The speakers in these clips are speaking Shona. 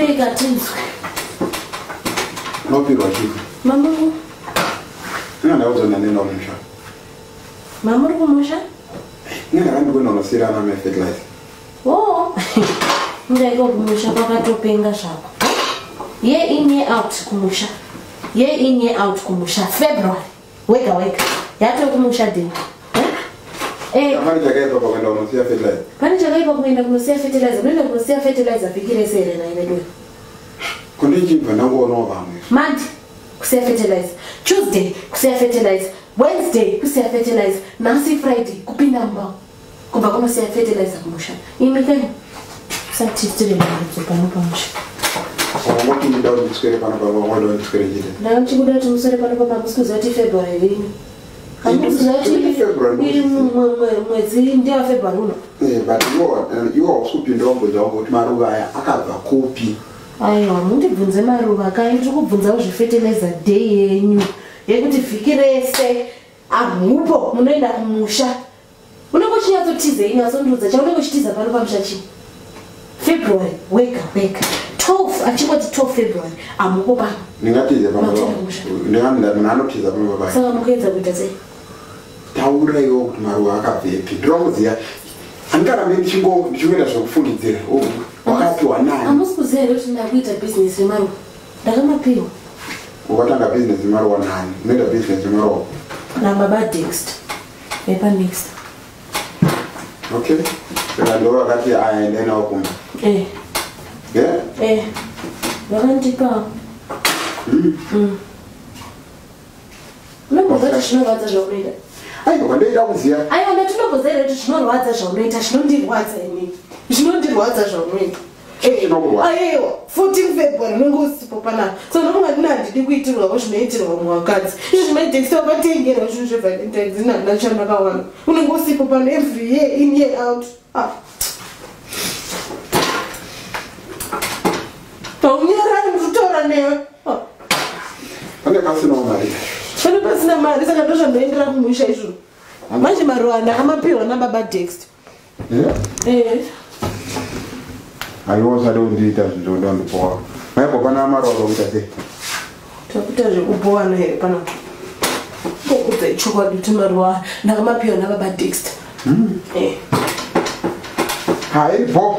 Tipirei katinzwe. Unopirwa chii? Mambo. Ina ndaudzona nenda kumusha. Mamuri kumusha? Ina ndakandikuenda kunosiyira ana mai fertilizer. Oh. Ndaiko kumusha kwakatopenga zvako. Year in year out kumusha. Year in year out kumusha. February. Wega wega. Yato kumusha dini. Eh. Pane chakaipa pakuenda kunosiya fertilizer. Pane chakaipa kuenda kunosiya fertilizer. Unoenda kunosiya fertilizer vhiki rese here nhai veduwe? Kundichibva ndangoonawo vamwe. Monday kusiya fertilizer. Tuesday kusiya fertilizer. Wednesday kusiya fertilizer. Nhasi Friday kupinda mumba. Kubva kunosiya fertilizer kumusha. Imi kani? Usatiitire mharidzo pano pamusha. Wangoti ndida kuti ndiswere pano pamba, wangoda kuti ndiswere chete. Ndanga kuti muswere pano pamba, hamusi kuziva kuti February here imi? Hamusi kuziva kuti February iri mwedzi ndewa February uno? But iwo hausi kupinda wambodza wangu kuti maruva aya akabva kupi? Aiwa, mundibvunze maruva kai, ndiri kubvunzawo zvefertilizer day yenyu yekuti vhiki rese ahupo munoenda kumusha. Unenge uchinyatsotizei nyatsondiudza chaunenge uchitiza pano pamusha chii? February wega wega 12 achingoti 12 February amupo pano. Ndingatize pano Matenda papa. kumusha. Munhu anotiza pano papa. Saka mukuedza kuita sei? Taura iwo kuti maruva akabvepi. Ndinokuziya. Handingarambe ndichingoita zvekufungidzira. Oh, wakapiwa nani? Hamusi kuziva here kuti ndakuita business remaruva? Ndakamapiwa. Wakatanga business remaruva nani? Unoita business remaruva? Nababa Dexter. Vepa next. Okay. Saka ndo vakati aya endai nawo kumba. Eh. Yeah? Eh. Vakandipa. Unomboziva kuti zvinorwadza zvaunoita? Aiwa, ndoida kuziva. Aiwa, ndatinomboziva here kuti zvinorwadza zvaunoita, zvinondirwadza inini. Zvinondirwadza zvaunoita. Chinokurwadza. Aiwa, 14 February unenge usipo panapa. So ndofunga ndini handidi kuitirwawo zvinoitirwa vamwe vakadzi. Izvo zvimaidhekisa vakatengerwa zvinhu zveValentine's ini handina chandakawana. Unenge usipo pano every year in year out. Ah. Paunyarari ndikutaura newe. Ah. Pane pasinawo mari. Pane pasina mari saka ndozvandoendera kumusha izvo. Manje maruva ndakamapiwa nababa Dexter. Yeah? Eh. Aiwa usade kundiita zvinhu zvekuda kundibowa. Maibva pana maruva pakuita sei? Takuita zvekubowana here pano? Kokudza chokwadi kuti maruva ndakamapiwa nababa Dexter. Eh. Hai bo.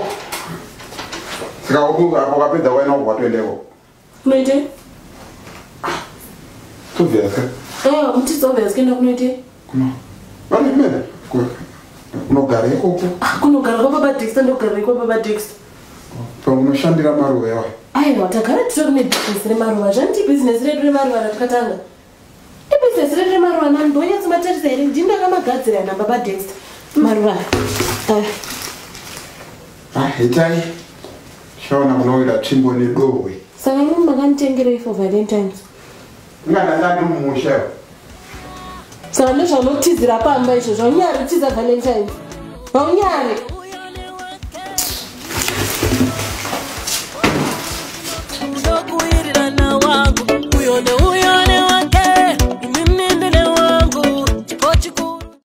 Saka apo ukapedza waina ubva watoendeko. Kunoite? Obvious. Eh, mutitsi obvious kuenda kunoite? Kuno. Vane mene. Kunogara ikoko. Ah, kunogara kwababa Dexter ndogara kwababa Dexter. Paunoshandira maruva yawa. Aiwa, tagara titori nebusiness remaruva. Zvanti business redu remaruva ratakatanga. Ibusiness redu remaruva nani ndonyatsomatarisa here ndini ndakamagadzira nababa Dexter. Maruva. Ah. Ah, itai. Shaona kunowira tsvimbo nedohwe. Saka imimi makanditengerei for Valentine's? Ingada ndandi mumusha. Saka ndozvaunotizira pamba izvo zvaunyari kutiza Valentine's. Vaunyari.